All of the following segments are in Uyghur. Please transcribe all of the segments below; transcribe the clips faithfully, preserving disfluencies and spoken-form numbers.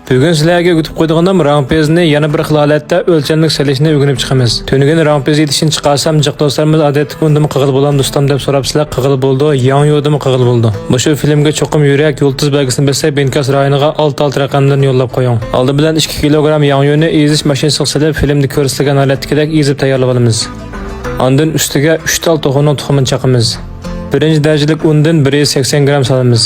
بۈگۈن سىلەرگە ئۆگىتىپ قويىدىغىنىم، راڭپىيىزنى يەنە بىر خىل ھالەتتە ئۆلچەملىك سېلىشنى ئۆگىنىپ چىقىمىز. تۈنۈگۈن راڭپىيىز يېتىشىنى چىقارسام، جىق دوستلىرىمىز ئادەتتىكى ئۇندىمۇ قىلغىلى بولامدۇ ئۇستام دەپ سوراپسىلەر، قىلغىلى بولىدۇ، ياڭيۇدىمۇ قىلغىلى بولىدۇ. مۇشۇ فىلىمگە چوقۇم يۈرەك، يۇلتۇز بەلگىسىنى بېسىپ، ئىنكاس رايونىغا ئالتە ئالتە رەقەملىرىنى يوللاپ قويۇڭ. ئالدى بىلەن ئىككى كىلوگرام ياڭيۇنى ئېزىش ماشىنىسىغا سېلىپ، فىلىمدە كۆرسىتىلگەن ھالەتتىكىدەك ئېزىپ تەييارلىۋالىمىز. ئاندىن ئۈستىگە ئۈچ تال توخۇنىڭ تۇخۇمىنى چاقىمىز. بىرىنچى دەرىجىلىك ئۇندىن بىر يۈز سەكسەن گرام سالىمىز.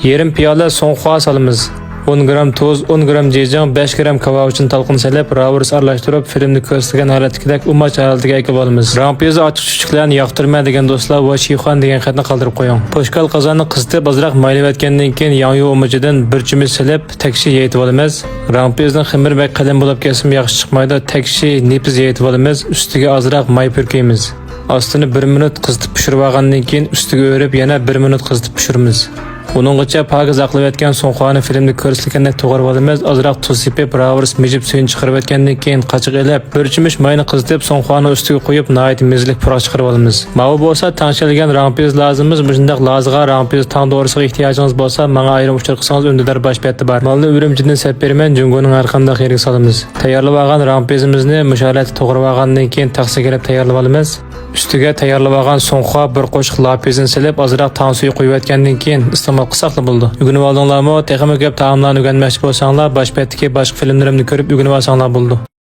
يېرىم پىيالە سوڭخۇا سالىمىز. ئون گرام تۇز، ئون گرام جىجىڭ، بەش گرام كاۋاۋىچىن تالقىنى سېلىپ، راۋۇرۇس ئارىلاشتۇرۇپ، فىلىمدە كۆرسىتىلگەن ھالەتتىكىدەك ئۇماچ ھالىتىگە ئەكىلىۋالىمىز. راڭپىيىزى ئاچچىق چۈچۈكلەرنى ياقتۇرىمەن دېگەن دوستلار ۋاشىخۇەن دېگەن خەتنى قالدۇرۇپ قويۇڭ. پوشكال قازاننى قىزىتىپ، ئازراق مايلىۋەتكەندىن كېيىن، ياڭيۇ ئۇمىچىدىن بىر چۆمۈچ سېلىپ، تەكشى يېيىتىۋالىمىز. راڭپىيىزنىڭ خېمىرى بەك قېلىن بولۇپ كەتسىمۇ ياخشى چىقمايدۇ، تەكشى نېپىز يېيىتىۋالىمىز. ئۈستىگە ئازراق ماي پۈركەيمىز. ئاستىنى بىر مىنۇت قىزىتىپ پىشۇرۇۋالغاندىن كېيىن، ئۈستىگە ئۆرۈپ يەنە بىر مىنۇت قىزىتىپ پىشۇرىمىز. ئۇنىڭغىچە پاكىز ئاقلىۋەتكەن سوڭخۇانى فىلىمدە كۆرسىتىلگەندەك توغرىۋالىمىز. ئازراق تۇز سېپىپ، راۋۇرۇس مىجىپ سۈيىنى چىقىرىۋەتكەندىن كېيىن، قاچىغا ئېلىپ، بىر چۆمۈچ ماينى قىزىتىپ، سوڭخۇانىڭ ئۈستىگە قويۇپ، ناھايىتى مېزىلىك پۇراق چىقىرىۋالىمىز. ماۋۇ بولسا تەڭشەلگەن راڭپىيىز لازىمىز. مۇشۇنداق لازىغا راڭپىيىز تاڭ دورىسىغا ئېھتىياجىڭىز بولسا، ماڭا ئايرىم ئۇچۇر قىلسىڭىز ئۈندىدار باش بەتتە بار. مالنى ئۈرۈمچىدىن سېلىپ بېرىمەن، جۇڭگونىڭ ھەر قانداق يېرىگە سالىمىز. تەييارلىۋالغان راڭپىيىزىمىزنى مۇشۇ ھالەتتە توغرىۋالغاندىن كېيىن، تەخسىگە ئېلىپ تەييارلىۋالىمىز. ئۈستىگە تەييارلىۋالغان سوڭخۇا، بىر قوشۇق لاپىزىنى سېلىپ، ئازراق تاڭ سۈيى قۇيۇۋەتكەندىن كېيىن ئىستېمال قىلساقلا بولىدۇ. ئۆگىنىۋالدىڭلارمۇ؟ تېخىمۇ كۆپ تائاملارنى ئۆگەنمەكچى بولساڭلار، باش بەتتىكى باشقا فىلىملىرىمنى كۆرۈپ ئۆگىنىۋالساڭلار بولىدۇ.